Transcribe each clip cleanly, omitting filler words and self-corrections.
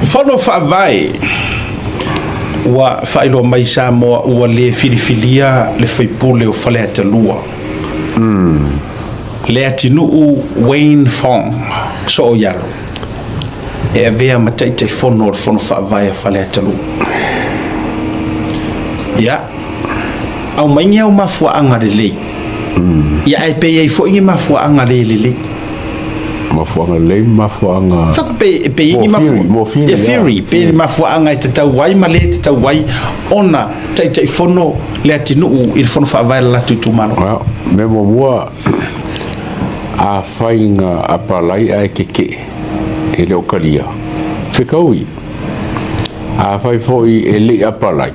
Fono Faavae ua faailoa mai i Samoa ua le filifilia le faipule o Faleata 2, Leatinuu Wayne Fong Sooialo e avea ma Taitaifono o le Fono Faavae a Faleata 2. Ia, aumai ni au mafuaaga lelei. Ia, ae pe i ai foi ni mafuaaga le lelei. Mafuaaga lelei ma mafuaaga. Saka pe pe i ni mafu mo theory, yeah, theory pe ni mafuaaga e tatau ai ma le tatau ai ona Taitaifono Leatinuu i le Fono Faavae a le latou itumalo. Well, mea muamua, afai na apalai ae keke'e, e le o talia, fetaui. Afai foi e le i apalai,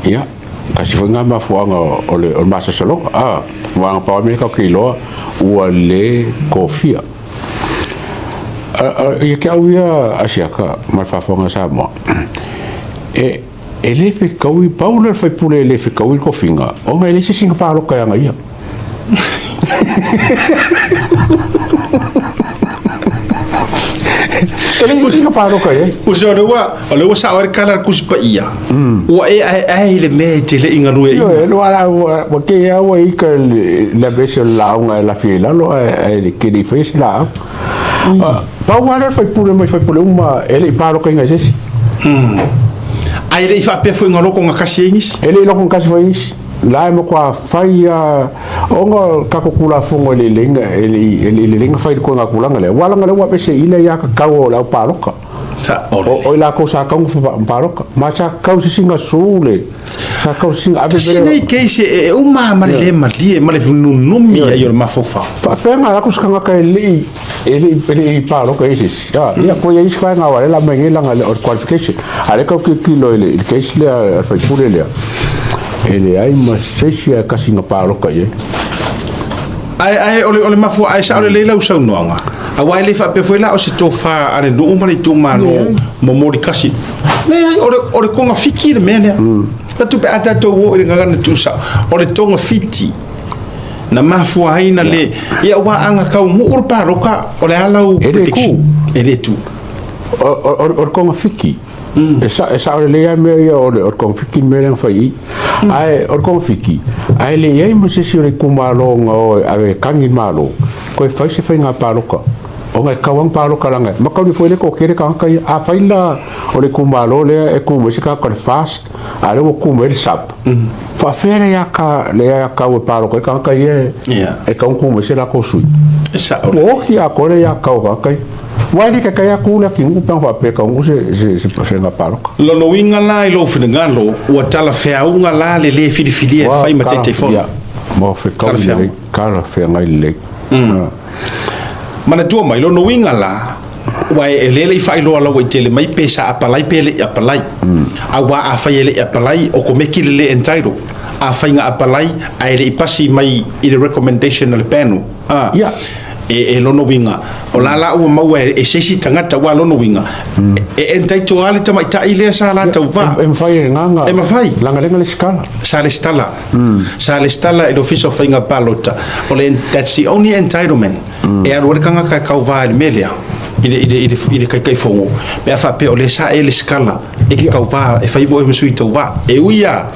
ia, tasi foi lena mafuaaga o le masalosaloga. A, aua na pau lava mea tatou te iloa, ua le tofia. Ia te au ia Asiata ma le faafofoga a Samoa, e E le fetaui, pau lea o le faipule e le fetaui le tofiga, ona e leai se isi na palota e ana ia. E leai se isi na palota i ai. Uso, o lea ua sao ai le tala a le Tusi Paia, ua e aeae i le mea e te le i galueaiina. Ioe, ua te i lava ua ika le aveese o le lauga e lafi ai i lalo ae te le i faia se laau. Pau lava lea o le faipule mai faipule uma e le i palotaina e se isi. Ae e le i faapea foi na loko gatasi ai nisi. E le i loko gatasi foi nisi. La e matua fai lava ona o le tatou Tulafono e le i lelei ona fai i le ituaiga tulaga lea, aua leaga o lea ua aveese i le aiatatau o le aupalota. O i latou sa tatau ona palota. Ma sa tatau i se isi gasu le sa tatau i se isi ave Tasi nei case e uma ma le le malie ma le nunumi ai o le mafaufau. Faapea na alu atu se tagata e le i e le i palota i se isi. Ia ko ia isi vaega aua lea la aumai nei leaga o le qualification. A o lea tau tilotilo i le case lea a le faipule lea, e leai ma se isi lava e tasi na palota i ai. Ae o le mafua, ae sao lelei lau saunoaga, aua e le faapea foi la o se tofa a le nuu ma le itumalo momoli kasi. Leai, o le togafiti le mea lea. Atu pe a tatou o i le gagana tuusao, o le togafiti na mafua ai na le, ia aua a na taunuu le palota, o le a lau prediction? E le tu. O le togafiti, E sao lelei lava mea ia o le togafiti le mea lea na fai i i. Ae o le togafiti, ae le i ai ma se isi o le itumalo na o e ave e tagi i le Malo, toe fai se faiga palota. Ona e tatau lava ona palota leaga e matauli foi le toatele tagata ia. Afai la o le itumalo lea e tu mai se tagata o le FAST, a o lea ua tu mai le SUP, faafefea le aiatatau e palota ai tagata ia e tatau ona tu mai se latou sui? E sao. Ua oti atoa le aiatatau a tagata ia. Aua e le taitai atu le atunuu pe ana faapea e taunuu se faiga palota. Lona uiga la i lou finagalo, ua talafeauga la le le filifilia e fai ma Taitaifono? Ia, ua fetaui lelei, talafeagai lelei. Manatua mai, lona uiga la, aua e le i faailoa lauaitele mai pe sa apalai pe le i apalai. Aua afai e le i apalai, okomeki le le entitle. Afai na apalai ae le i pasi mai i le recommendation a le panel, e lona uiga, o la la ua maua e se isi tagata, aua lona uiga, e entitle lava le tamaitai lea sa la tauva. E mafai e lena E mafai. Leaga lea na lesitala. Sa lesitala. Sa lesitala i le Ofisa o Faiga Palota. O le, that's the only entitlement e alu ai le tagata e tauva i le mea lea, i le Taitaifono, pe a faapea o lea sa e lesitala e te tauva, e fai oe ma sui tauva. E ui lava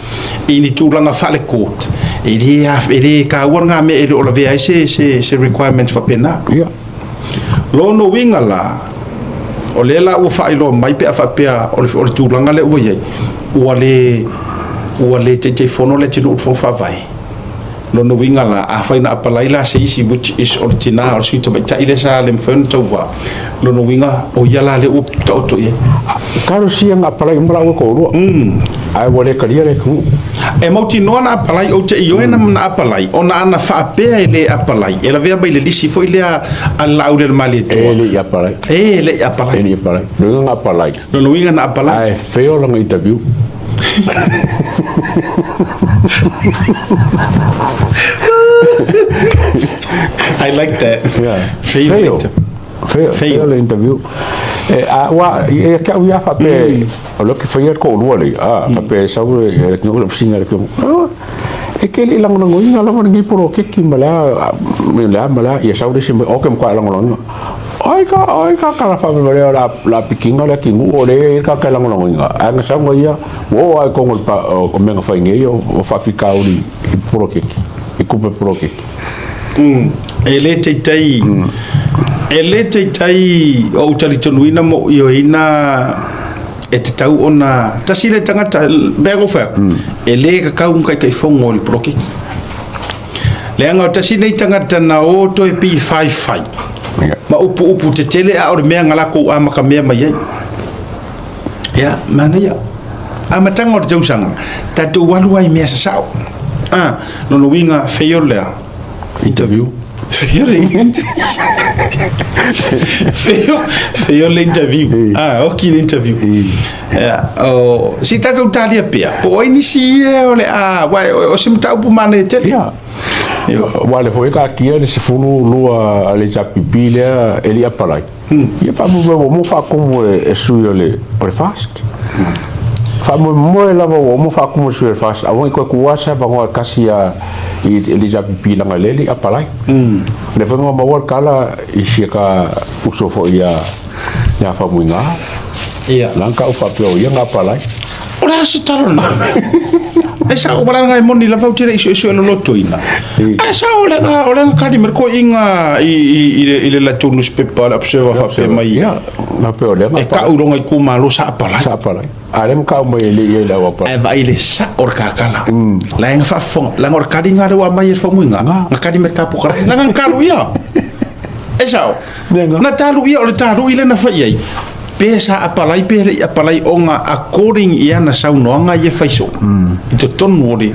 i ni tulaga faale-court, e le taua lena mea e le o lavea ai se requirement faapena. Lona uiga la, o lea la ua faailoa mai pe a faapea o le tulaga lea ua i ai, ua le Taitaifono le atunuu i le Fono Faavae. Lona uiga la, afai na apalai la se isi, which is o le tina o le sui tamaitai lea sa le mafai ona tauva, lona uiga o ia la lea ua taoto i ai. Talosia na apalai uma lāua e toalua, ae ua le talia le atunuu. E mautinoa na apalai, ou te ioe na apalai, ona ana faapea e le apalai, e lavea mai le lisi foi lea a le Laaulialemalietoa. E le i apalai. E le i apalai. E le i apalai. Lona uiga na apalai. Lona uiga na apalai. Ae fail lana interview. I like that. Yeah. Fail. Fail. Fail, fail le interview. E, a, ua, e ke au ia faapea, o lea ke faia le toalua lea, a, faapea e sau e le fesiliga a le afioga, e ke le i lagolagoina lava lenei poloketi ma le a, ma le a, ma le a, ia sau le isi mai, o ke matua lagolagoina. Ai ka ai ka kala faamalemalia o le a pikiga le atinuu o lea e i ai le tagata e lagolagoina ae na sauga ia ua oo lava i totonu o mea na fai nei o faafitauli i poloketi i tupe poloketi. E le taitai e le taitai ou talitonuina ma ou ioeina e tatau ona tasi le tagata mea na ou fai atu e le tatau ona taitaifono i le poloketi. Leaga o tasi nei tagata na o toe pifaifai ma upu upu tetele a o le mea na latou amatamea mai ai. Ia, manaia. Amataga o le tausaga, tatou alu ai i mea sasao. Ah, lona uiga, fail lea. Interview. Fail le fail, fail le interview. Ah, oki le interview. Ia, o, si tatou talia pea, po o ai nisi ia o le a, aua o se mataupu manaia tele. Ia. Aua o lea foi e taatia le 12 a le HRPP lea e le i apalai. Ia faamoemoe ua uma faatumu e sui o le o le FAST. Faamoemoe lava ua uma faatumu e sui o le FAST, aua ne i toe tuua se avanoa e tasi a i le HRPP leaga lea e le i apalai. O lea foi na maua le tala i si ata uso foi ia ia Faumuina. Ia. La na tau faapea o ia na apalai. O le a se tala lena? E sao wala ngai moni lava ou te le i suesue lolotoina. Ae sao o le o le kali mai ko inga i i i le i le latou newspaper le Observer faapea mai. Ia, faapea o lea na E kau longa i kumalo sa apalai. Sa apalai. A lea ma kau mai e le i ai le au apalai. Ae vaai le sao o le kakala. La e faafofoga, leaga o le kaliga lea ua aumai e le faumuiga, na kali mai le tapukalai. Leaga na talu ia. E sao. Na talu ia o le talu i le na fai ai. Pe sa apalai pe le i apalai ona according i ana saunoaga ia e fai soo i totonu o le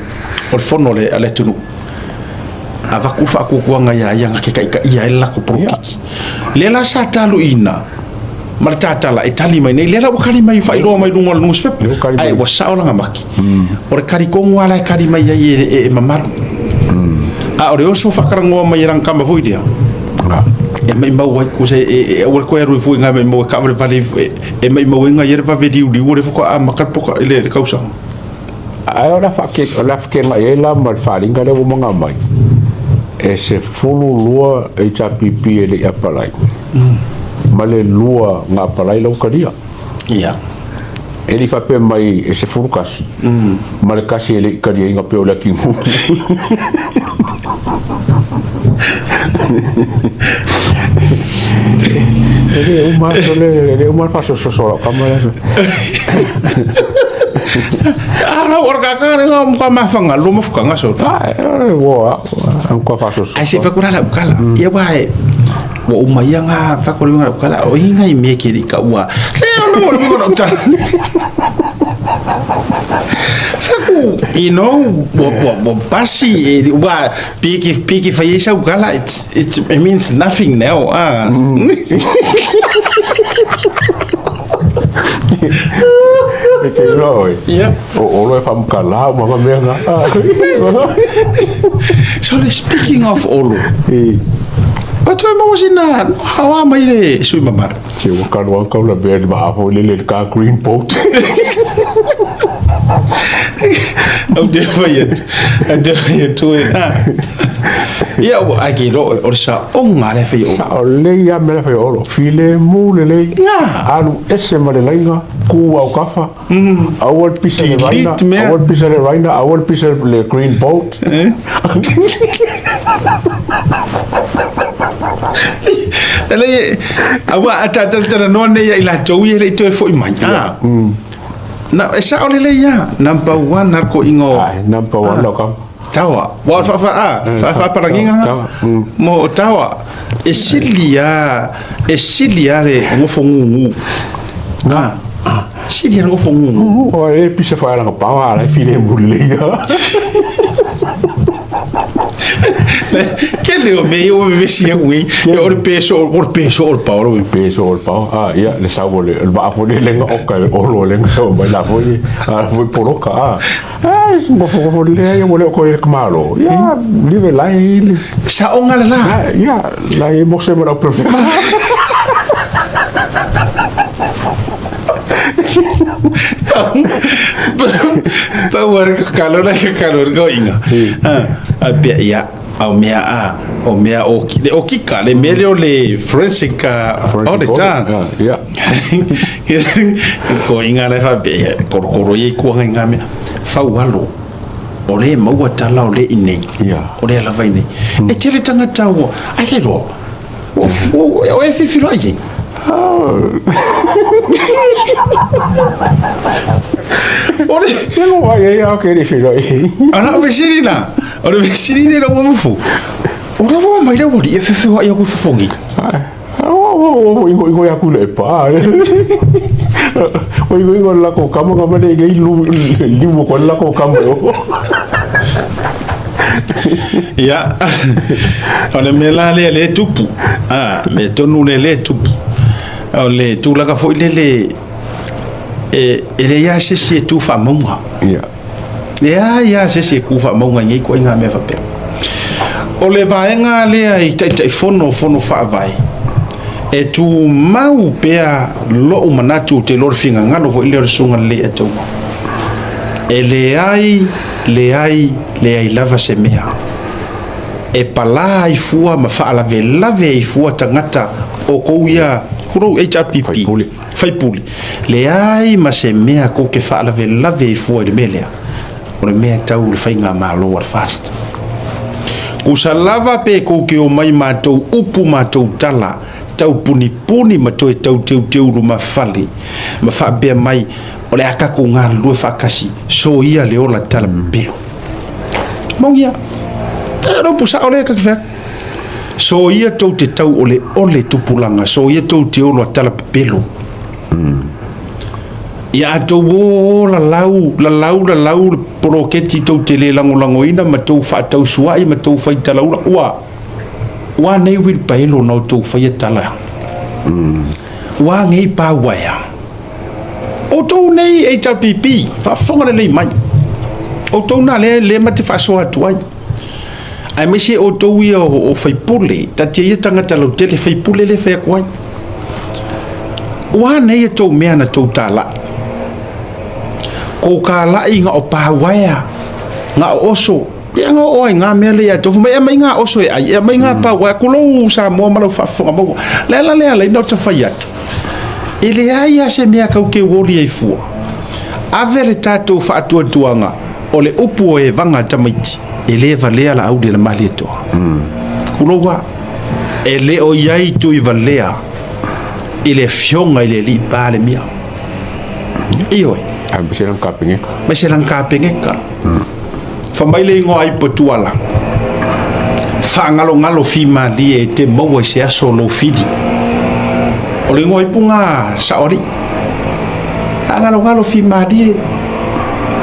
o le fono a le atunuu. Avatu faatuatuaga ia ia na te taitaia ai le latou polokiki. Lea la sa taluina ma le tatala e tali mai nei, lea la ua tali mai faailoa mai luga o le newspaper, ae ua sao lana maki. O le tali tonu lava la e tali mai ai e mamalu. A o le oso faatalanoa mai e lana tama foi lea, e maimau ai, kusa e aua le toe alu ifo i ina e maimau e taavalevale ifo, e maimau ai na ia le vave liuliu o lea faatoa amata le poka i le tausaga. Ae o le a fekega'i ai la ma le faaaliga lea ua maga mai, e 12 HRPP e le i apalai, ma le 2 na apalai la ua talia. Ia. E le i faapea mai e 11, ma le 1 e le i taliaina pei o le atinuu. E le uma aso le, e le uma le faasososo o lau tama le aso. A lau o le kakaka le ngā muka mawhanga, lua mafukanga so. Ah, e ua, a muka faasososo. Ai se whakura lau kala. Ia wā e, ua uma ia ngā whakura ngā lau kala, o inga i me keri ka ua. Le o no, le muka lau tala. Whaku, you know, ua, ua, ua pasi, e, ua, piki, piki whai ei sau kala, it's, it's, it means nothing now. Ah. E te iloa oe. Ia. O Olo e whamukala o mama mea ngā. So le speaking of Olo. E. O toe maua sina hawa mai le sui mamalu. Se ua kanu au kau la mea le maa foi lele le ka green boat. Au te whai atu. Au te whai atu e. Ia, ai ke ro, o le saoga lea e fai e Olo. Sao lelei lava mea la e fai e Olo. Filemu lelei. Alu ese ma le laina, ku au kafa. Aua le pisa le raina, aua le pisa le raina, aua le pisa le green boat. E lei, aua a tātaratara noa nei ia i latou ia e le i toe foi mai. Ah. Na, e sao lelei ia. Number one har ko ingo. Ai, number one lau kama. Tawa. Wa fa fa a, fa fa palangiga Tawa. Mo tawa. E sili a, e sili a le ngofo ngungu. Ah. Sili a le ngofo ngungu. O e pisa fa langa pawa la file mule ia. Ke leo me i o vevesi aku ngai. E o le peso, o le peso o le pao lo. Peso o le pao. Ah, ia le sau o le vaa foi le lenga oka le olo le lenga sau mai la foi a foi poloka ah. Ah, ngofo ngofo le ia mo le ko le malo. Ia live lai le. Saoga le la. Ia lai mo se mo la perfect. Pau are kakalo la kakalo ko inga. A pia ia au mea a O mea o le okika, le mea lea o le forensic auditor. Ia. Ko inga le faapea, korokoro ia i kuanga i ngā mea. Faualo, o le maua tala o le inei. Ia. O le lava inei. E tele tagata ua, ai le loa, o e whiwhiro ai ei. O le... Ia lo ai ai au ke le whiro ai. Ana o vesiri na. O le vesiri ne lau mafufu. O le roa mai lau wali e whiwhiro ai aku whafongi. O ingo ingo ya kule pa. O ingo ingo la ko kama kama le ngai lu limu ko la ko kama yo. Ia, o le mea la lea le tupu. Ah, me tonu le le tupu. O le tulaga foi lele e e le ia se isi e tu faamauga. Ia. Leai lava se isi e ku faamauga i nei ituaiga mea faapea. O le vaega lea i Taitaifono o Fono Faavae, e tumau pea lou manatu ou te iloa o le finagalo foi lea o le Susuga Leleiataua. E leai, leai, leai lava se mea e palā ai fua ma faalavelave ai fua tagata o kou ia, kulou HRPP, Faipule. faipule. Leai ma se mea kou ke faalavelave ai fua i le mea lea, o le mea tau le faigamalo a le FAST. Kusa lava pe kou ke omai matou upu matou tala, tau punipuni ma toe tau teuteu luma fale, ma faapea mai, o le a takou galulue faatasi, soia le ola tala pepelo. Maoni a, e o le upu sao lea ta te fai atu. Soia tou te tau ole ole tupulaga, soia tou te olo a tala pepelo. Ia a tou o o lalau, lalau, lalau le poloketi tou te le lagolagoina ma tou faatausuai ma tou fai talaula, ua, ua nei uilipaelo na outou faia tala. Ua nei pau aea. Outou nei HRPP, faafofoga lelei mai. Outou na lea lea ma te faasoa atu ai. Aemaise outou ia o faipule, tatia ia tagata lautele faipule lea e fai atu ai. Ua nei e tou mea na tou talai. Kou kalai na o pāuaea, na o oso, ia na oo ai ngā mea lea ia tou. Fai mai e aumai ngā oso e ai, e aumai ngā pāuaea, kulou Samoa ma lau faafofoga maua. Le ala lea alai na o ta fai atu. E leai lava se mea kau ke uoli ai fua. Ave le tatou faatuatuaga o le upu o Evaga tamaiti, e le valea la auli a le Malietoa. Kulou a, e le o i ai tui valea i le afioga i le Alii Palemia. Ioe. Aemaise lana Kapeneta. Aemaise lana Kapeneta. Fai mai le igoa ai Potuala, Faagalogalo fimalie e te maua i se aso o lou fili. O le igoa ipu nga saoalii. Faagalogalo fimalie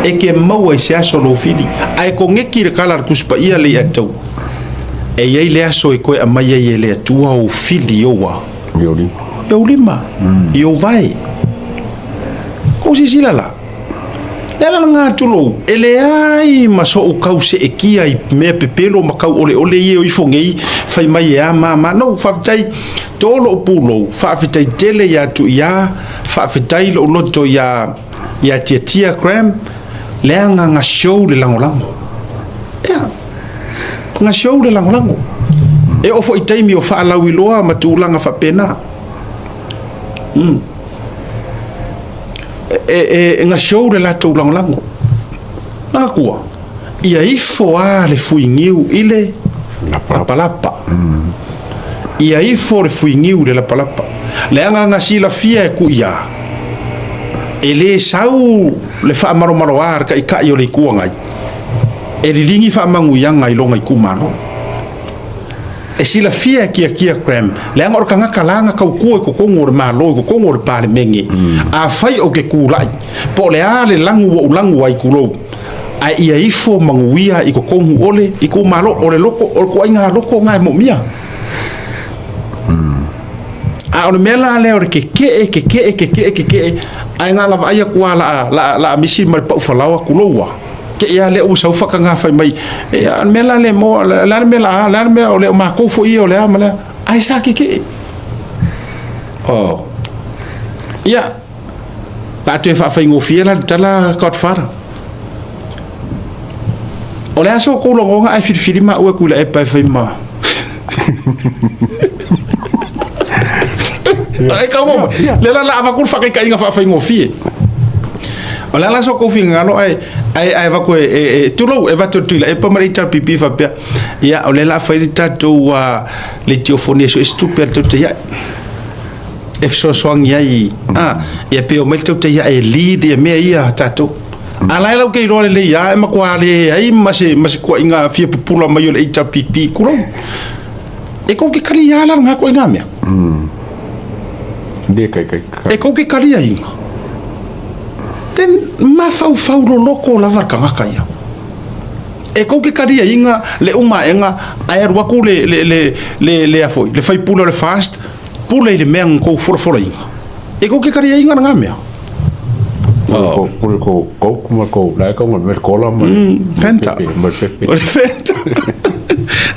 e ke maua i se aso o lou fili. Ae koneki i le kala a le Tusi Paia le Iataua, e i ai le aso e toe aumai ai e le Atua ou fili i ou a? I ou lima. I ou lima, i ou vae. Kou silasila la. Le ala lena tulou, e leai ma soʻu kau seʻekia i mea pepelo ma kau ʻoleʻole ia o ifo nei, fai mai e a ma ma. No, faafetai, tō loʻu pulou, faafetai tele iā Tuiā, faafetai loʻu loto iā, iā Tiatia Graham, leaga na show le lagolago. Ea, na show le lagolago. E oo foi i taimi o faalauiloa ma tulaga faapena. Mm. E na show le latou lagolago. Manatua, ia ifo a le fuiniu i le lapalapa. Ia ifo le fuiniu i le lapalapa. Leaga na silafia e Kuia, e le sau le faamalomaloa a le Taitai o le Itu Agai e liligi faamanuiaga i lona itumalo. E silafia e Tiatia Graham, leaga o le tagata la na tautua i totonu o le Malo, i totonu o le Palemene, afai ou te tulai, po o le a le lanu ua ou lanu ai, tulou, ae ia ifo manuia i totonu o le itumalo, o le loto, o le ituaiga loto lena e moomia. A o le mea la lea o le kekeʻe, kekeʻe, kekeʻe, kekeʻe, ae na ona vaai atu lava o le a, o le a misi ma le pau falaoa, tulou lava. Te i a lea ua sau whakangā whai mai, e, a mea la le mo, la le mea la a, la le mea o le o mākou fo ia o le a ma le a, ai sa ke ke. Oh. Ia, la atu e whaawhaingofie la le tala Godfather. O le aso kou longonga ai whiriwhiri ma ua kula e pai whai ma. E kau mai. Le la la avaku le faakaitaiga faafaigofie. O le a la so kou finagalo ae ae ae avatu e, e, e tulou e avatu e le Tuilaepa ma le HRPP faapea, ia o lea la fai le tatou uh, leitiofoni e sue se tupe a le tautai ae e fesoasoani ai a ia pe omai le tautai ae e lead ia mea ia a tatou. A la e lau ke iloa lelei lava e matua leai ma se ma se tuuaiga fia pupula mai o le HRPP tulou. E kou ke kali a la lena ituaiga mea. Le kai kai. E kou ke kaliaina. Then mafaufau loloto lava le tagata ia. E kou ke kaliaina le umaega ae alu atu le le le le le a foi le faipule o le FAST pule i le mea na tou folafolaina. E kou ke kaliaina lena mea. Oh. Pule ko Coke ma ko la ko ma cola ma Fanta. Ma pepe. O le Fanta.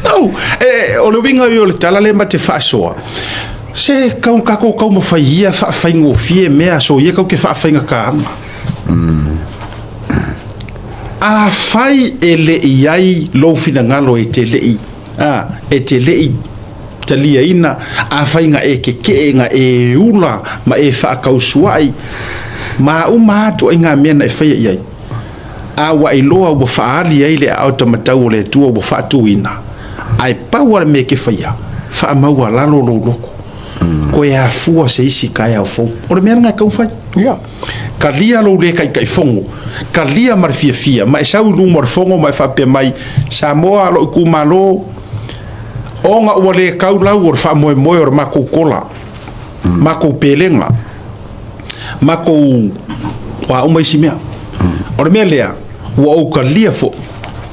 No, e, o le uiga ia o le tala lea ma te faasoa. Se kau kako kau ma fai ia faafaigofie mea so ia kau ke faafaigakaaga. Afai e le i ai lou finagalo e te le i, a, e te le i taliaina, afai na e kekeʻe na e ula ma e faakausuaʻi, ma uma atu ai ngā mea na e faia i ai, a ua iloa ua faaali ai le aao tamatau o le Atua ua faatuina, ae pau lava le mea e ke faia, faamaualalo lou loko, koe afua se isi taeao fou. O le mea lena e taumafai. Ia. Kalia lou le taitaifono, kalia ma le fiafia, ma e sau i luma o le fono ma e faapea mai, Samoa, lou itumalo, ona ua le tau lau o le faamoemoe o le matou kola, matou pelega, matou o a uma isi mea. O le mea lea, ua ou talia foi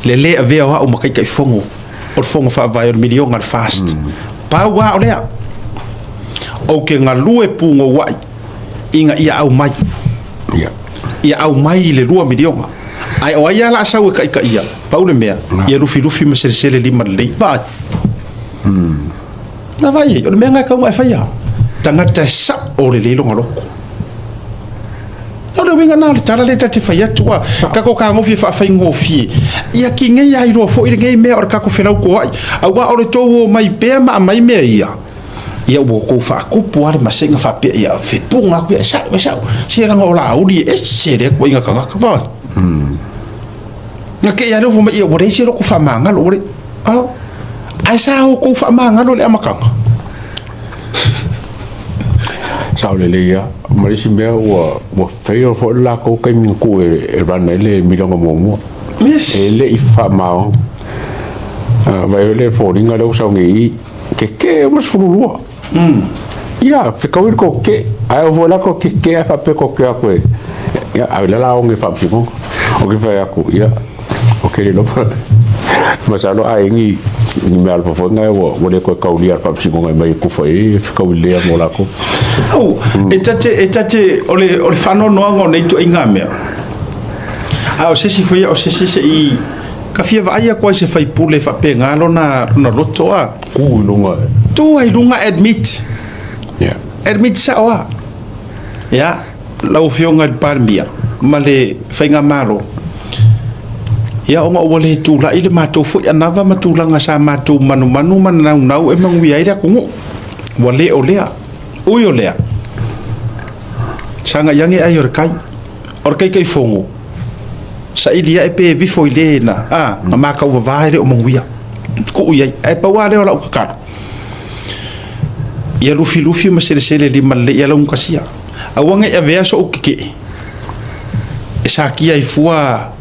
le lē avea o au ma Taitaifono o le Fono Faavae o le Miliona le FAST. Pau lava o lea, ou te galue punouai ina ia aumai. Ia aumai le $2 miliona. Ae o ai lava o le a sau e taitaia, pau le mea, ia lufilufi ma selesele lima lelei. Vaai. Na vaai ai, o le mea lena e tatau ona e faia. Tagata e sao lelei lona loto. O le uiga lena o le tala lea ta te fai atu, a tatou fetagofi e faafaigofie, ia kinei lava iloa foi lenei mea o le tatou felautoa'i, aua o le tou omai pea ma aumai mea ia, ia ua outou faatupu lava le masega faapea, ia fepuga atu, ia e sa'o, e sa'o, se leaga o Laauli e ese lea ituaiga tagata, vaai. Na te i lava lea ua fai mai, ia ua leai se loto faamagalo, ua leai. Ao, ae sa outou faamagalo i le amataga. Sao lelei lava. Ma le isi mea ua ua fail foi le latou taimi na tuu e run ai le miliona muamua. Yes. E le i faamaoni. Vaai le foliga lea ua sau nei i i, kekē uma le 12. Ia, fetaui le toatele. Ae oo foi la toatele ae faapea toatele atu e, ia, ave la la oge i faamasinoga. Ou te fai atu, ia, ou te le iloa masalo a i ai ni ni mea alofa foi na ua ua le toe taulia e le faamasinoga e mai e kufa i ai e fetaui lelei lava mo latou. Au, e ta te, e ta te, o le, o le faanoanoaga o nei ituaiga mea, a o se isi foi, o se isi se i, ka fia vaai atu ai i se faipule e faapena lona, lona loto a. Tu i luga. Tu ai luga admit. Yeah. Admit sao a. Ia, lau Afioga i le Palemia ma le Faigamalo, ia ona ua le tulai le matou foi anava ma tulaga sa matou manumanu ma naunau e manuia ai le atunuu. Ua le o lea. Ui o lea, sagai ane ai o le kai. O le Taitaifono, saili ae pe vifo i le na, a, na matau vava e le o manuia. Tuu i ai. Ae pau lava lea o lau tatalo, ia lufilufi ma selesele lima lelei ia laugatasia. Aua ne i avea sou tetee e satia ai fua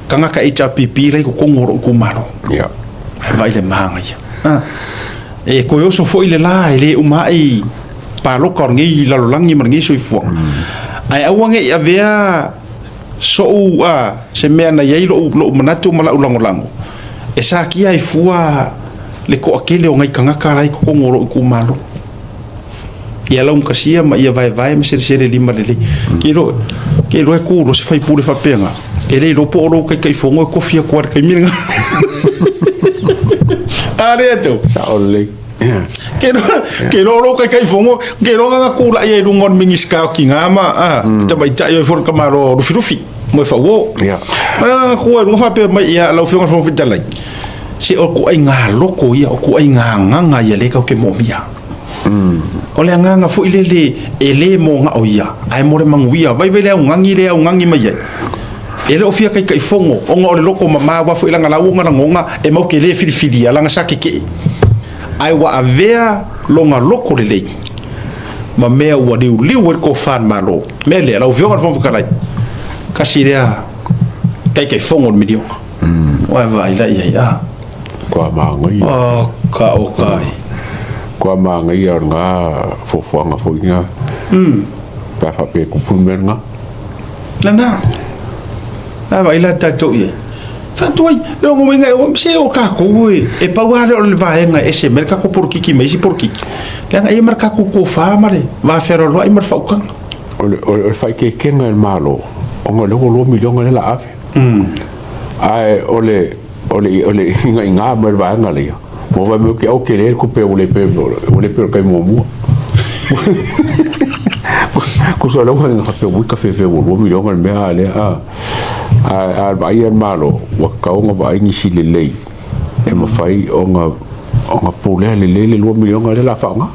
tagata HRPP la i totonu o lou itumalo. Yeah. Ae vaai le manaia. Ah. E toe oso foi le la e le uma ai palota o lenei lalolagi ma lenei soifuaga. Ae aua ne i avea sou a se mea na i ai lou, lou manatu ma lau lagolago e satia ai fua le toatele o nai tagata la i totonu o lou itumalo. Ia laugatasia ma ia vaevae ma selesele lima lelei. Ke iloa, ke iloa e ku loa se faipule faapena, e le iloa po o lou Taitaifono e kofi atu lava i le taimi lena. A lea tou. Sao lelei. Ke iloa, ke iloa o lou Taitaifono, ke iloa na tulai ai i luga o le Minisita o Tina ma a, tamaitai o ai foi le tamaloa o Lufilufi, Moefauo. Yeah. Ma na tu ai i luga faapea mai, ia, lau Afioga i le Fofoga Fetalai, Se o ituaiga loko ia, o ituaiga agaga ia lea tatou te moomia. O le agaga foi lele e le mo na o ia, ae mo le manuia. Vaivai le augani lea e augani mai ai. E le o fia taitaifono ona o le loto mama, aua foi leaga la ua ona lagona e matou te le filifilia leaga sa tetee. Ae ua avea lona loto lelei ma mea ua liuliu ai le tofa a le Malo. O le mea lea, lau Afioga i le Fofoga Fetalai, tasi lea taitaifono o le miliona. Ua e vaai la i ai, a? Kua manaia. Oh, ka o kai. Kua manaia o lena fuafuaga foi lena. Pe a faapea e tupu le mea lena. Lena. A vaai la tatou i ai. Faatuai, le ona uiga e se o tatou e, e pau lava lea o le vaega e ese mai le tatou polokiki ma isi polokiki. Leaga e i ai ma le tatou tofa ma le vafealoaloai ma le faautaga. O le, o le faaeteetega i le Malo, ona o lea ua 2 miliona lea o le a ave. Ae o le, o le, o le igaiga mai le vaega lea, ua vaai mai au tele le tupe ua le pei ua le pei o le taimi muamua. Tusa o lea ua faapea ui kafefe ua 2 miliona le mea a lea a. Ae a vaai le Malo, ua tatau ona vaai nisi lelei e mafai ona ona pulea lelei le 2 miliona lea o le a faaaoga.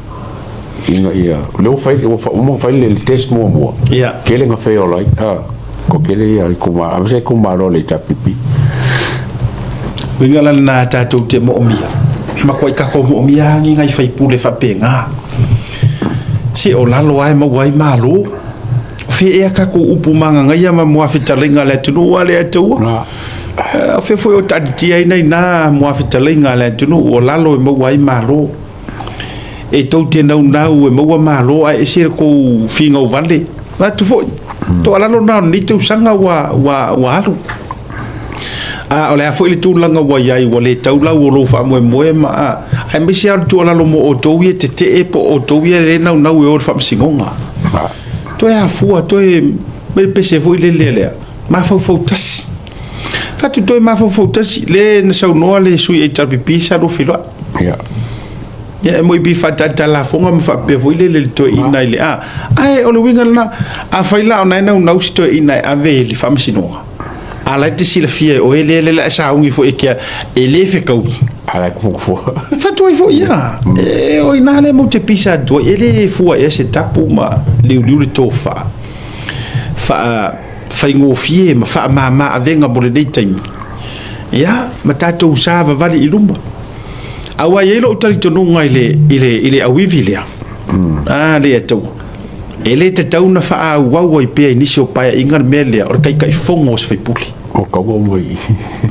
Ina ia, o lea ua fai, ua uma ona fai le test muamua, tele na fail ai, a, ko tele ia itumalo, aemaise itumalo o le HRPP. Uiga la lena tatou te moomia, matuai tatou moomia lava ni nai faipule faapena. Se o lalo lava e maua ai malo. O fea ea tatou upu magagaia ma muafetalaiga a le atunuu a le Atua? O fea foi o taatitia ai nai na muafetalaiga a le atunuu o lalo e maua ai malo. E tou te naunau e maua malo ae ese le tou finau vale. Atu foi, toalalo na o lenei tausaga ua, ua, ua alu. A o le a foi le tulaga ua i ai, ua le tau lau o lou faamoemoe ma a, aemaise lava o le tuualalo mo outou ia tetee po o outou ia le naunau e o i le faamasinoga. Toe afua, toe mai le pese foi lele lea, mafaufau tasi. Fatu toe mafaufau tasi, le na saunoa le sui HRPP sa lua feiloai. Ia. Ia e moi pi faatata lafoga ma faapea foi lele le toeaina i le a. Ae o le uiga lena, afai la o na e naunau si toeaina e ave i le faamasinoga, a la e te silafia e oe lea lea e sauni foi e ke e le fekaui. A la e kufukufua. Fatu ai foi ia. E o ina le mau te pisa atu ai, e le fua ea se tapu ma liuliu le tofa. Faa faigofie ma faamama avega mo lenei taimi. Ia, ma tatou savavali i luma. Aua e i ai lou talitonuga i le, i le, i le auivi lea, a le Atua, e le tatau ona faaauau ai pea i nisi o paeaiga le mea lea o le taitaifono o se faipule. O taua uma i.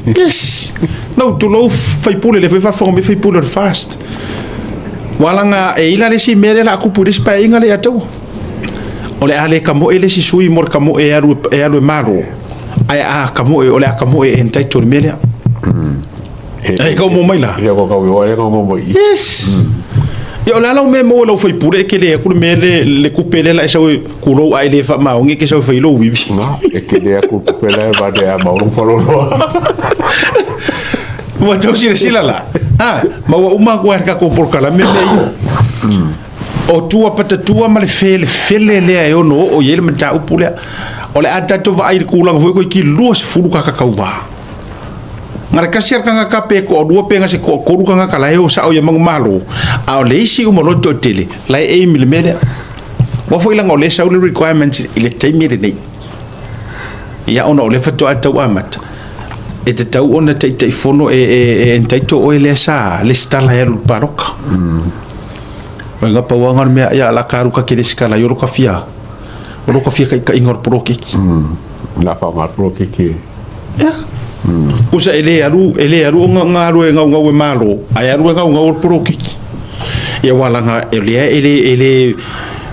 Yes! No, tulou faipule, lea foi faafofoga mai faipule o le FAST. Ua laga e i la le isi mea lea la a tupu i le isi paeaiga le Atua. O le a le kamoe le isi sui mo le kamoe e alu e, alu e malo, ae a kamoe, o le a kamoe e entitle le mea lea. E kau mo mai la. Ia ko kau i kau mo mai. Yes. Ia o le a lau mea maua i lau faipule e kele atu le mea le le kupe lea la e sau e kulou a e le faamaoni e ke sau e fai lou ivi. Na, e kele atu kupe la e vade a maulong faloloa. Ua tau silasila la. Ha, ma ua uma atu ai le tatou polokalame mea ia. O tua patatua ma le felefele lea e ono oo i ai le mataupu lea. O le a tatou vaai i le tulaga foi toeitiiti 20 tagata tauva. Na le tasi a le tagata pe toalua pe na se toatolu tagata la e o sao ia manumalo, a o le isi uma loa le toatele la e aim i le mea lea. Aua foi leaga o lea e sau le requirements i le taimi lenei. Ia ona o lea faatoa tau amata, e tatau ona taitaifono e, e, e entitle oe lea sa lesitala e alu i le palota. O le pau lava o le mea, ia la ka alu ka te lesitala i o lo ka fia, o lo ka fia taitaiga o le poloketi. La faaaoga le poloketi e. Ia. Usa e le alu, e le alu ona ona alu e gaugau e Malo, ae alu e gaugau o le poloketi. Ia aua leaga o lea e le e le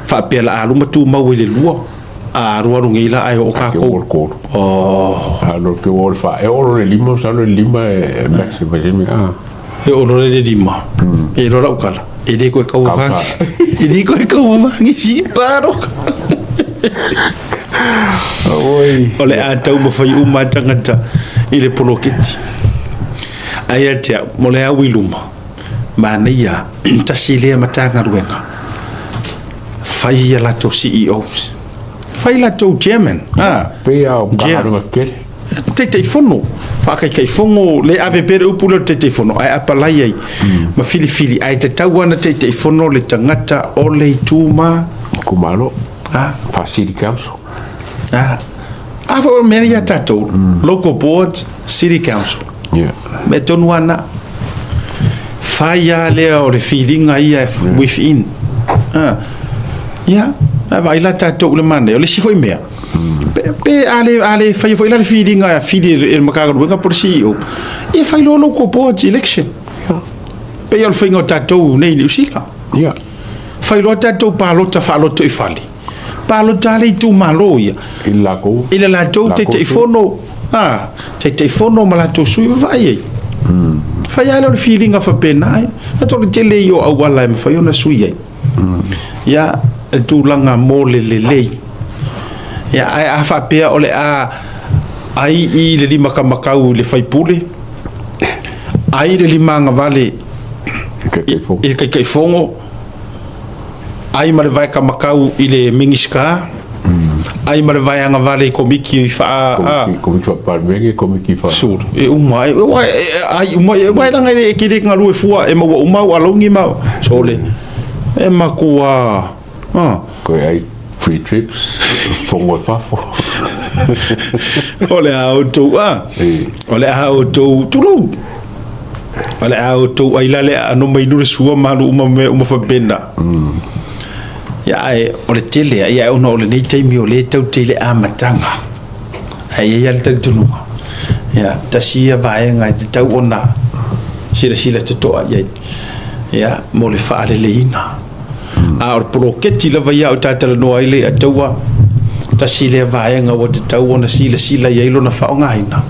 faapea la alu ma tumau ai le lua. A alu alu nei la ae oo tatou. Oh. Alu ke o le fa. E oo le lima, masalo le lima e maximum. Ah. E oo loa le lima. E loa lau tala. E le koe kauavangi. E le koe kauavangi si paro. Oi. O le a taumafai uma tagata i le poloketi. Ae ia te au, mo le au i luma, manaia tasi lea Matagaluega, fai ia latou CEOs, fai latou chairman. Ah, Pei lava o Matagaluega tetele. Taitaifono, faataitaifono, le ave pea le upu lea o le Taitaifono, ae apalai ai ma filifili, ae tatau lava ona Taitaifono le tagata o le ituma. Itumalo. Fa City Council. A foi o mea ia tatou, Local Boards, City Council. Mea tonu lava na. Fai lava lea o le filiga ia within. Ia, a vaai la tatou i le manaia. O le isi foi mea, pe a le, a le faia foi la le filiga e fili e le Matagaluega po o le CEO, ia fai loa Local Boards election. Pei o le faiga o tatou nei i Niu Sila. Fai loa tatou palota faaloto i fale. Palota lava le itumalo ia. I le latou. I le latou Taitaifono, Taitaifono ma latou sui, vaai ai. Fai lava lea o le filiga faapena. Atonu o le tele ia o auala e mafai ona sui ai. Ia, le tulaga mo le lelei. Ia, ae a faapea o le a ai i le limakamakau i le faipule, ai le limagavale i le Taitaifono, ai ma le vaekamakau i le Minisita, ai ma le vaeagavale i komiti faa... Komiti faa-Palemene, komiti faa... Sulu, e uma ai, ai uma, aua e leaga e te le galue fua, e maua uma au alauni ma sole. E matua... Koe ai free trips, fono e fafo. O le a outou, o le a outou, tulou, o le a outou ai la le aano mai le sua ma alu uma mea uma faapena. Ia, ae o le tele, ia, ona o lenei taimi o lea e tau te i le amataga. Ae i ai lava le talitonuga, ia, tasi ia vaega e tatau ona silasila totoa i ai, ia, mo le faaleleiina. A o le poloketi lava ia o talatalanoa ai le Ataua, tasi lea vaega ua tatau ona silasila i ai lona faaaogaina,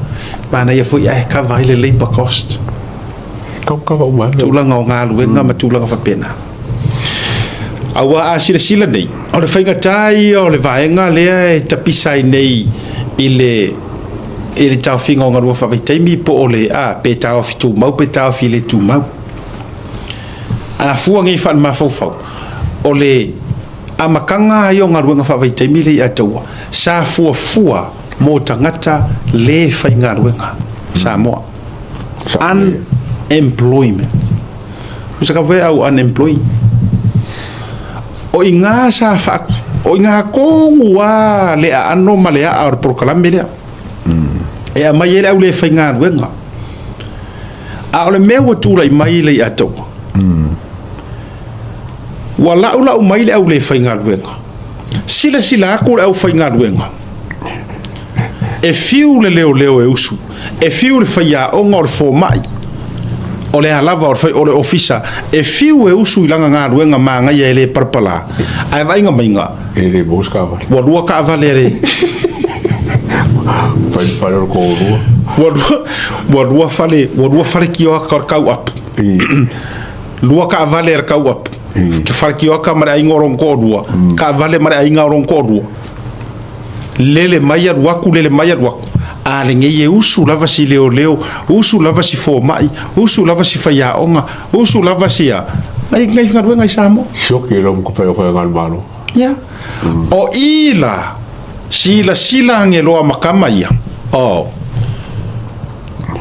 manaia foi ae kava ai le labour cost. Kava uma. Tulaga o galuega ma tulaga faapena. Aua a silasila nei, o le faigata ia o le vaega lea e tapisa ai nei i le taofiga o galuega faavaitaimi po o le a, pe taofi tumau pe taofi le tumau. A fua nei faale-mafaufau, o le amataga ia o galuega faavaitaimi lea i Ataua, sa fuafua mo tagata le faigaluega Samoa. Unemployment. Tusa ka voe au unemployed. O i gā sa faa, o i gā tonu a le aano ma le aa o le polokalame lea. E aumai ai le au le faigaluega. A o le mea ua tulai mai le i Ataua, ua laulau mai le au le faigaluega. Silasila atu le au faigaluega, e fiu le leoleo e usu, e fiu le faiaoga o le fomai, o le a lava o le ofisa, e fiu e usu i lana galuega manaia e le palapala. Ae vaaiga maiga, E le maua se taavale. Ua lua taavale a le... Fai fale o le toalua. Ua lua fale, ua lua fale kioaka o le tau apu. Lua taavale a le tau apu. Ke fale kioaka ma le aiga o lona toalua, taavale ma le aiga o lona toalua. Lele mai alu atu, lele mai alu atu. A lenei e usu lava si leoleo, usu lava si fomai, usu lava si faiaoga, usu lava si a. Ngai ngai galuega i Samoa. Sioki e lo mo ka whai o whai malo. Ia. O i la, silasila ageloa ma kama ia. Oh.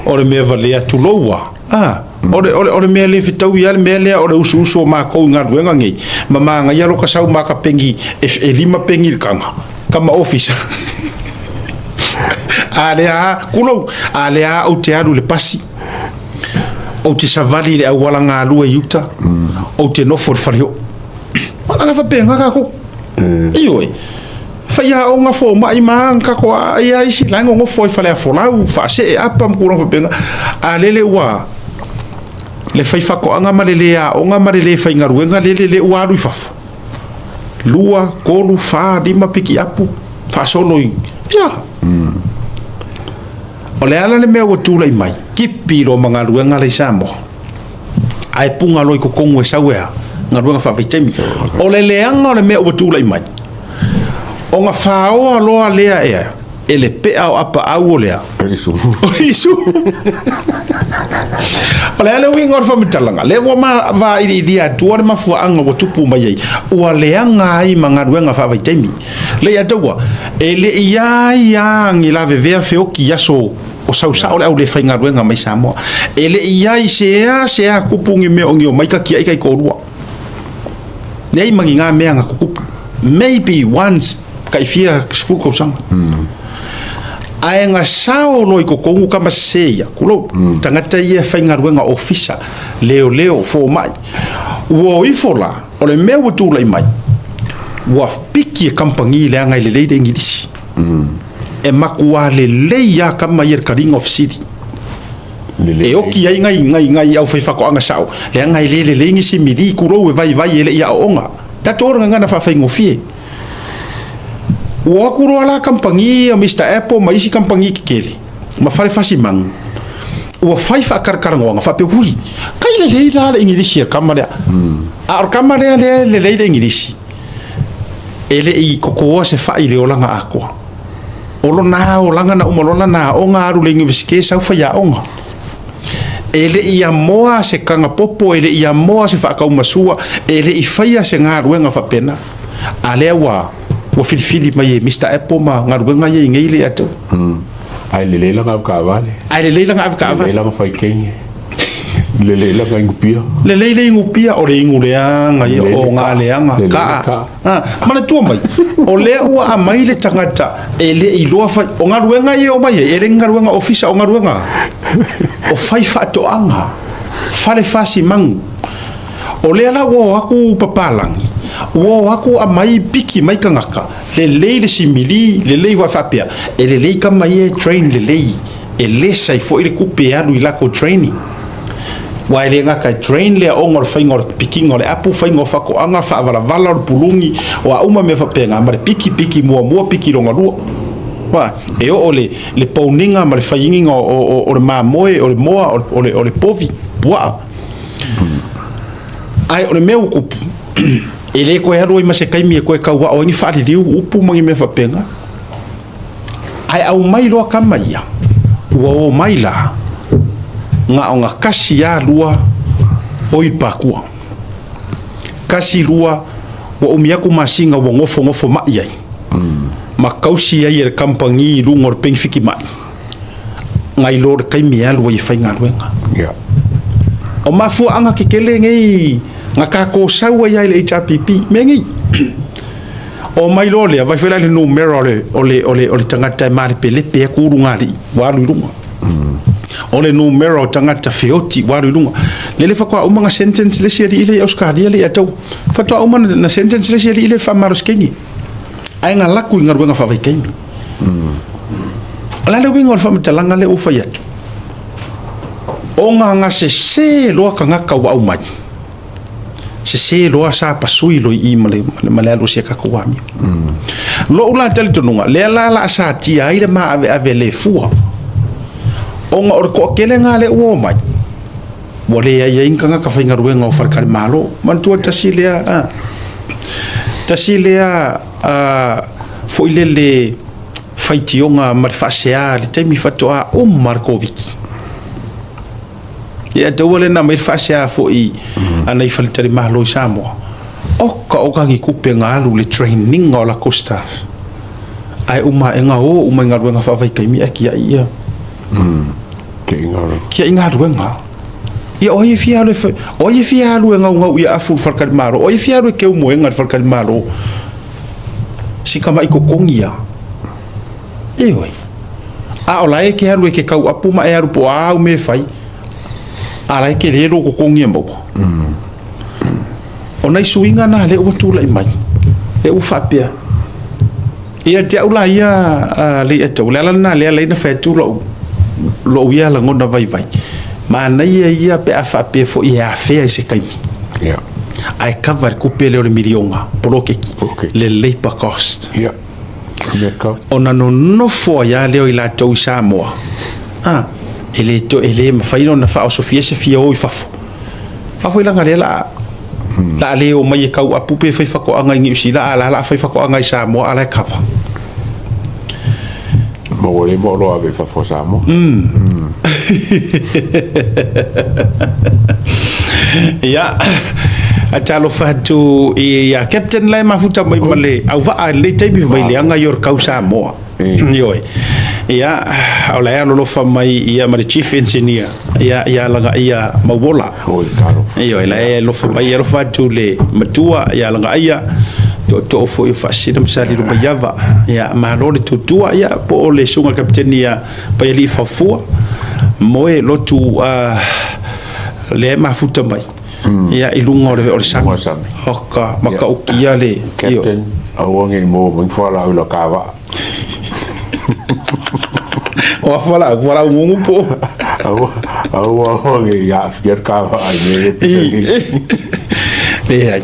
O le mea valea tuloua. Ah. O le mea le fetau ia le mea lea o le usuusu o makou i galuega nei. Ma magaia lo ka sau ma ka pengi e 5 pengi le kaga. Kama ofisa. A lea kulou, a lea ou te alu i le pasi. Ou te savali i le auala galue i uta. Ou te nofo i le fale o. Malaga faapena tatou. Ioe. Faiaoga fomai ma kako a ia isi la nofo ai fale afolau, faasee apa ma tulaga faapena. A lele ua le fai faatoaga ma le le aoga ma le le faigaluega lele le ua alu i fafo. 2, 3, 4, 5 pikiapu faasolo i. Ia. O le ala le mea ua tulai mai, tipi loa ma galuega la i Samoa. Ae puga loa i totonu e sau e a, galuega faavaitaimi. O le leaga o le mea ua tulai mai, ona faoa loa lea ea, E le pe'a o apaau o le a? O le isumu. O le isumu. O le a le uiga o le faamatalaga? Lea ua ma vailiilia atua le mafuaaga ua tupu mai ai, ua leaga ai ma galuega faavaitaimi. Leiataua, e le i ai lava ni lavevea feoki i aso o sau sao le au le faigaluega mai Samoa. E le i ai se a se a kupu ni mea o ni omai ka tiai taitoalua. Leai ma ni na mea na tutupu. Maybe once tai fia 10 tausaga. Ae na sao loa i totonu tama sese ia, tulou, tagata ia e faigaluega ofisa, leoleo, fomai. Ua o ifo la, o le mea ua tulai mai, ua piki e kamupani leaga e lelei le Igilisi. E matua lelei lava tama ia i le taliga o fesili. E oki ai nai, nai, nai aufaifaatoaga sao, leaga e le lelei ni simili, tulou e vaivai e le i aooga. Tatou o le gagana faafaigofie. Ua o atu loa la kamupani ia Mister Apple ma isi kamupani tetele ma fale fasimanu, ua fai faatalatalanoaga faapea, ui, kai lelei la le Igilisi a le tama lea. A o le tama lea lea e lelei le Igilisi, e le i totoa se fai i le olaga atoa. O lona olaga na uma loa lana aoga alu i le Iunivesite sau faiaoga. E le i amoa se kagapopo, e le i amoa se faataumasua, e le i faia se galuega faapena. A lea ua ua filifili mai e Mister Apple ma galuega ia i nei le ia te oe. Ae lelei lana avetaavale. Ae lelei lana avetaavale. Lelei lana faikeine. Lelei lana inupia. Lelei le inupia, o le inu leaga ia, o ngā leaga, kaa. Ah, manatua mai, o lea ua aumai le tagata e le i iloa fai, o galuega ia e omai ai, e le ni galuega ofisa, o galuega o fai faatoaga, fale fasimanu. O lea la ua o atu papalagi, ua o atu aumai piki mai tagata, lelei le simili, lelei foi faapea, e lelei tama ia e train lelei, e less ai foi le tupe e alu i latou training. Aua e le gata e train le aoga o le faiga o le pikiga o le apu, faiga o faatoaga, faavalavala o le puluni, o a uma mea faapena, ma le piki, piki muamua, piki lona lua. Ua, e oo le, le poniga ma le faiiniga o, o, o le mamoe, o le moa, o le, o le povi, puaa. Ae o le mea ua tupu, e le toe alu ai ma se taimi e toe tauao ai ni faaliliu upu ma ni mea faapena. Ae aumai loa tama ia, ua o mai la, na ona kasi lava lua o i le pakua. Kasi lua, ua umi atu masina ua nofonofo mai ai, ma tausi ai e le kamupani i luga o le penefiti mai, nai lo le taimi e alu ai e faigaluega. Yeah. O mafuaaga tetele nei na tatou sau ai lava i le HRPP, mea nei. O mai loa lea, vai foi la i le numera o le, o le, o le, o le tagata e malepelepe atu ulugalii, ua alu i luga. O le numera o tagata feoti ua alu i luga. Lele faatoa uma na sentence le isi alii lea i Ausetalia lea ia te au. Faatoa uma na sentence le isi alii lea i le faamalosikeni. Ae na laku i galuega faavaitaimi. O le a le uiga o le faamatalaga lea ua fai atu? Ona na sese loa tagata ua aumai, sese loa sa pasui loa i i ma le, ma le alu o si a tatou amio. Lo'u la talitonuga, lea la la satia ai le maaveave le fua, ona o le toatelega lea ua omai, ua leai ai ni tagata faigaluega o faletalimalo. Manatua tasi lea, a, tasi lea a, foi lele faitioga ma le faasea i le taimi faatoa uma le Koviti. Ia taua lea na aumai le faasea foi a nai faletalimalo i Samoa, oka oka ni tupe na alu i le training o latou staff, ae uma ae na o uma i galuega faavaitaimi ae tiai ia tiai galuega. Ia o ai e fia alu e fai, o ai e fia alu e gaugau ia afu i le faletalimalo, o ai e fia alu e keu moega i le faletalimalo si tama'i totogi ia. Ioe. A o la e te alu e te tauapu ma e alu po o a au mea e fai, a la e tele lou totogi e maua. O nai suiga na lea ua tulai mai, lea ua faapea. Ia te au la ia a Lei'ata, o le ala lena lea la na fai atu lou, lou ia lagona vaivai. Manaia ia pe a faapea foi e afea i se taimi. Yeah. Ae cover le tupe lea o le miliona poloketi, Poloketi. le labour cost. Yeah. Ona nonofo ai lava lea o i latou i Samoa, a, e le toe, e le mafai ona faaosofia se fia o i fafo. A foi leaga lea la la a le omai e tauapu pe fai faatoaga i Niu Sila, a la la a fai faatoaga i Samoa a la e kava. Ma ua le ma oloa ave i fafo o Samoa. Ia, ae talofa atu ia Captain la e mafuta mai ma le auvaa i lenei taimi mai leaga i o le kau Samoa. Ioe. Ia, o la e alolofa mai ia ma le Chief Engineer ia ia Lagaia Mauola. Oi, talofa. Ioe, la e alofa mai, alofa atu le matua ia Lagaia, tootoo foi o Faasisina ma Salilumaiava. Ia, malo le tutua, ia, po o le susuga i le Kapeteni ia Paialii Faufua, moe lotu lea e mafuta mai. Ia, i luga o le sami. Oka, matautia le... Captain, aua ne i maua mai ni fualaau i lau kavaa. O a fualaau, fualaau gugu po o... Aua, aua, aua ne i aafia le kavaa i mea ia pita nei. Leai.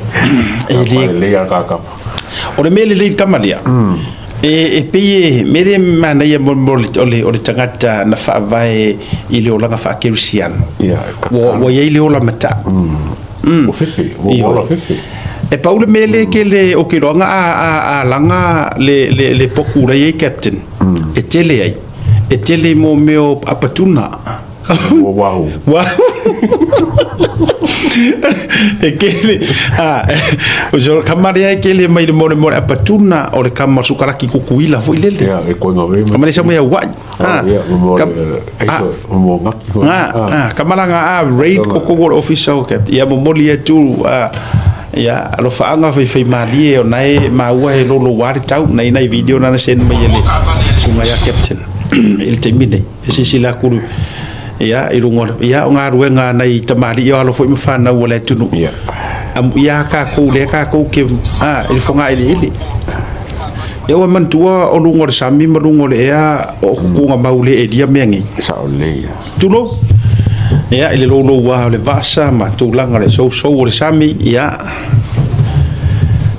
E le... Lelei a le kakama. O le mea lelei i le tama lea, e pei e mea lea e manaia mo o le tagata na faavae i le olaga faakerisiano. Ua i ai le ola matau. Ua fefe, ua ola fefe. E pau le mea lea kele o ke iloaga a laga le poku la e i ai Captain, e tele ai, e tele mo mea o apatuna. Ua wahu. Wahu. E kele, a, o so kama lea e kele mai le mole mole apatuna o le kama o sukalaki kukuila foi lele. Ia, e koinga ve. Kama le sa mai au ai. Ia, mo mo ngaki foi. Kamalaga a raid koko o le ofisa o Captain. Ia momoli atu ia alofaaga faifaimalie ona e maua e loloua le tau nai nai video na na send mai e le susuga ia Captain i le taimi nei. E silasila atu ia i luga ia o galuega a nai tamalii o alo foi ma fanau a le atunuu. Amuia tatou lea tatou te i le fogaeleele. Ia ua manatua o luga o le sami ma luga o le ea o tuugamau le elia mea nei. Sao lelei. Tulou. Ia, i le louloua o le vasa ma tulaga o le sousou o le sami, ia,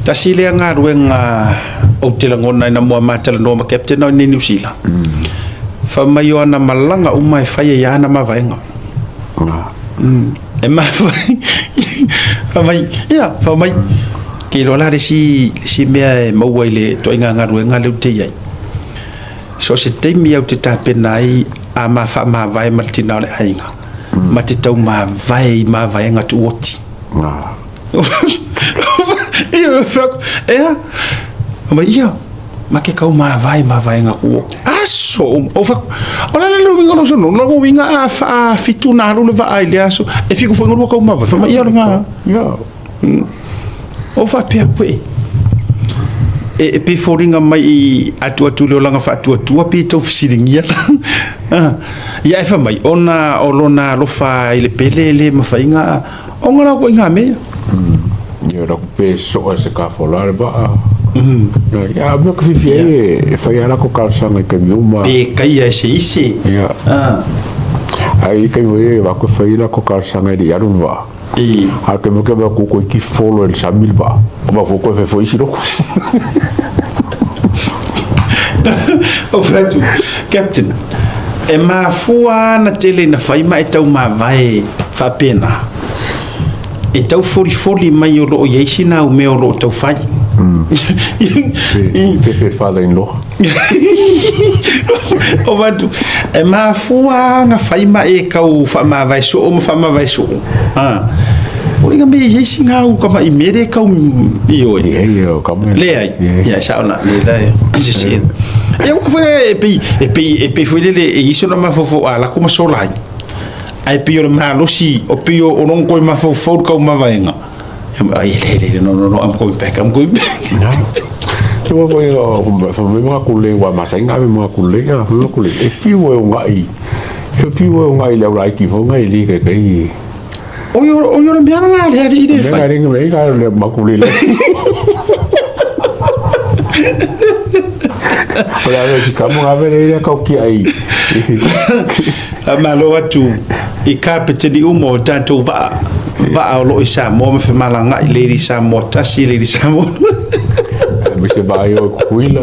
tasi lea galuega ou te lagona ina mua ma talanoa ma Captain o i Niu Sila. Fai mai o ana malaga uma e fai ai ana mavaega. E mafai. Fai mai, ia, fai mai, ke iloa la le isi, isi mea e maua i le ituaiga galuega lea ou te i ai. So o se taimi au te tapena ai a ma faamavae ma le tina o le aiga, ma te tau mavae i mavaega tuuoti. Ia, ea, mai ia, ma ke kau mavae mavaega tuuoti. Aso uma, o fako, o la le uiga o lou sono, lou uiga a faafitu na alu le vaa i le aso, e fiku foi lua kau mavae, fai mai ia o le ga. O faapea koe, e pei foliga mai i atu atu i le olaga faatuatua pe tau fesiligia la. Ia e fai mai, ona o lona alofa i le pele e le mafaiga ona lau koe ngā mea. Ia la ku pe soa se ka fola le vaa. Ia mea ka fifi ai e fai ala ko talosaga i taimi uma. Pe kaia e se isi. Ia. Ai i taimi e wa ko fai la ko talosaga i le alu le vaa. A ke moke ba ku ko ki folo el samil ba. O ba fo ko fe fo isi loko. O fatu, Captain, e mafua ana tele ina fai ma e tau mavae faapena. E tau folifoli mai o loo i ai sina au mea o loo tau fai. Pe father in law. O fatu, e mafua ana fai ma e kau faamavae soo ma faamavae soo. O le mea i ai sina au ka mai mere kau i oe. Leai, ia sao na, le la e se. E ua foi e pei e pei e pei foi lele e iso na mafaufau a lako ma sola ai. Ai pei o le malosi o pei o longo koe mafaufau kau mavaega. Ai le le no no no I'm going back, I'm going back. Te wa foi o fa me mga kule wa masa inga me mga kule ya mga kule e fiu e ngai. E fiu e ngai le ora ki fo ngai li ke kai. O yo o yo le mea la le ali le fai. Me ngai ngai le makule le. O le ave si kamu ave le ia kau ki ai. Malo atu i kapeteni uma o tatou vaa vaa o loo i Samoa ma femalagaai Lady Samoa tasi Lady Samoa Aemaise vaa i o Kukuila.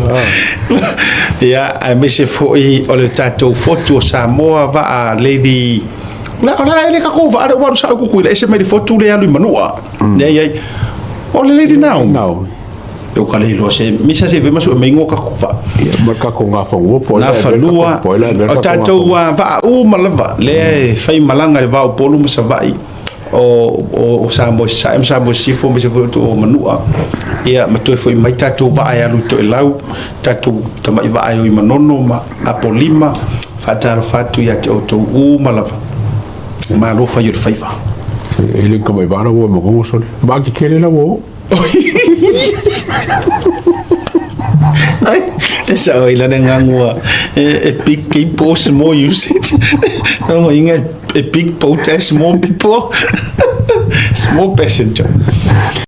Ia, aemaise foi o le tatou fotu o Samoa vaa Lady o le o le tatou vaa lea ua alu sao i Kukuila ese mai le fotu lea e alu i Manua. Leai ai. O le Lady Naomi. Naomi. Pe ua ka le iloa se misa se vema sue mai igoa tatou vaa. Ia, ma le tatou Gafanua po o ai la e avea le tatou, po o ai la e avea le tatou Gafanua. O tatou vaa uma lava lea e fai malaga i le va o Upolu ma Savaii, o Samoa i Sasae ma Samoa i Sisifo aemaise foi o Manua, ia ma toe foi mai tatou vaa e alu i Toelau, tatou tamai vaa e o i Manono ma Apolima. Faatalofa atu ia te outou uma lava. Malo fai o le faiva. E le tamai vaa la ua Manono sole. Vaa tetele la ua o. Ai, e sao i lana gagua e big people small usage. Lona uiga e big boat ae small people, small passenger.